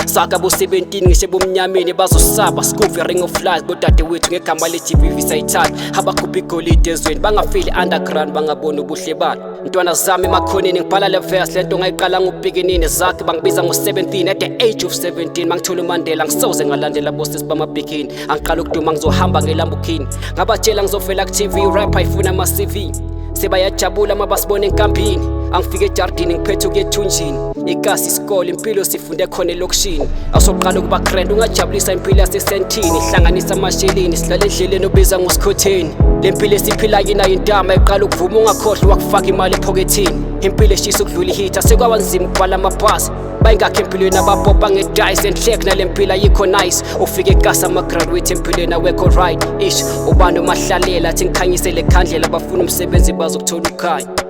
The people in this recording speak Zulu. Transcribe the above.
Saka bo-17 ngisho ebumnyameni bazosaba sikuve ring of lies bodadewethu ngegama le-GBV sayithatha abakhupha igolide ezweni bangafili underground bangaboni ubuhle balo. Ntwana zami emakhoneni ngibhala le verse, lento ngayiqala ngupikinini zakhe bangibiza ngo-17 at the age of 17 mangithola uMandela ngisoze ngalandela bosisi bamabhikini. Angiqala ukuduma ngizohamba ngeLamborghini, ngabatshela ngizofela ku-TV, rap ayifuna ama-CV, sebayajabula uma basibona enkambini. Angifike ejardini ngiphethe ukuya ethunjini, ikasi isikole impilo sifunde khona elokishini. Awusoqala ukuba grand ungajabulisa impilo yasesentini, hlanganisa amashelini sidlala endleleni obiza ngosikhotheni. Le mpilo esiphilayo inayo intama iqala ukuvuma, ungakhohlwa wakufaka imali ephokethini. Impilo eshisa ukudlula ihitha, sekwabanzima ukubhala amabhasi bayingakho empilweni abapopa ngedice enhlek nale mpilo ayikho nice. Ufike ekasi ama-graduate empilweni awekho right ish ubani umahlalela athi ngikhanyisele khandlela, bafuna umsebenzi bazokuthola ukhanya.